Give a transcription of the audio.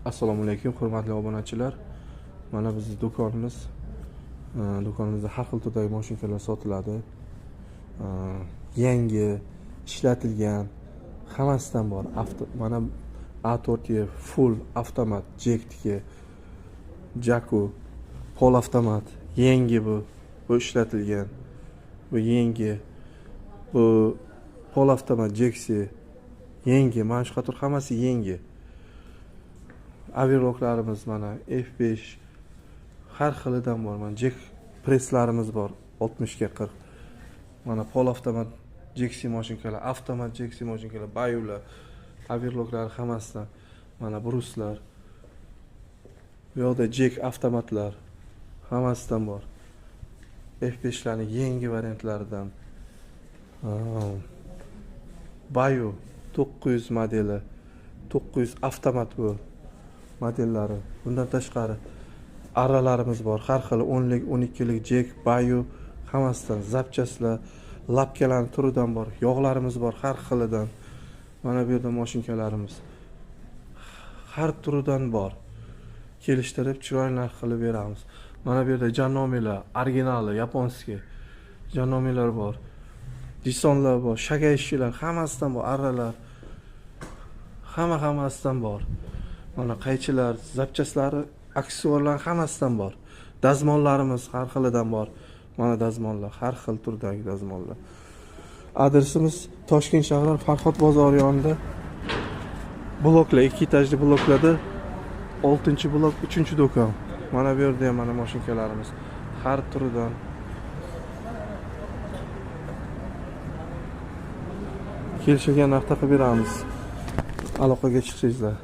Assalomu alaykum, hurmatli obunachilar. Mana bizning do'konimiz. Do'konimizda har xil turdagi mashinkalar sotiladi. Yangi, ishlatilgan, hammasidan bor. Mana A4 full avtomat Jack'niki, Jaku pol avtomat, yangi bu. Bu ishlatilgan. Bu yangi. Bu pol avtomat Jexi yangi. Mana shu qator hammasi yangi. Overlocklarimiz mana F5 har xilidan bor. Mana Jack presslarimiz bor 60 ga 40. Mana pol avtomat Jexi mashinkalar, avtomat Jexi mashinkalar, bayular, overlocklar hammasidan. Mana bruslar. Bu yoqda Jack avtomatlar hammasidan bor. F5 larning yangi variantlaridan. Bayu 900 modeli, 900 avtomat bu modellari. Bundan tashqari arralarimiz bor. Har xil 10lik, 12lik Jack, Bayu hammasidan zapchastlar, lapkalarning turidan bor. Yog'larimiz bor har xilidan. Mana bu yerda mashinkalarimiz har turidan bor. Kelishtirib chiroyli narx qilib beramiz. Mana bu yerda Jannomilar, originali, японский Jannomilar bor. Disonlar bor, shagaishchilar hammasidan bor, arralar. Hammasidan bor. Mana qaychilar, zapchastlari, aksessuarlar hammasidan bor. Dazmollarimiz har xilidan bor. Mana dazmollar, har xil turdagi dazmollar. Adresimiz Toshkent shahri Farhod bozori yonida. Bloklar, ikki etajli bloklarda 6-blok, 3-do'kon. Mana bu yerda ham mana mashinkalarimiz har turidan. Kelishilgan narxda qilib beramiz. Aloqaga chiqsangizlar.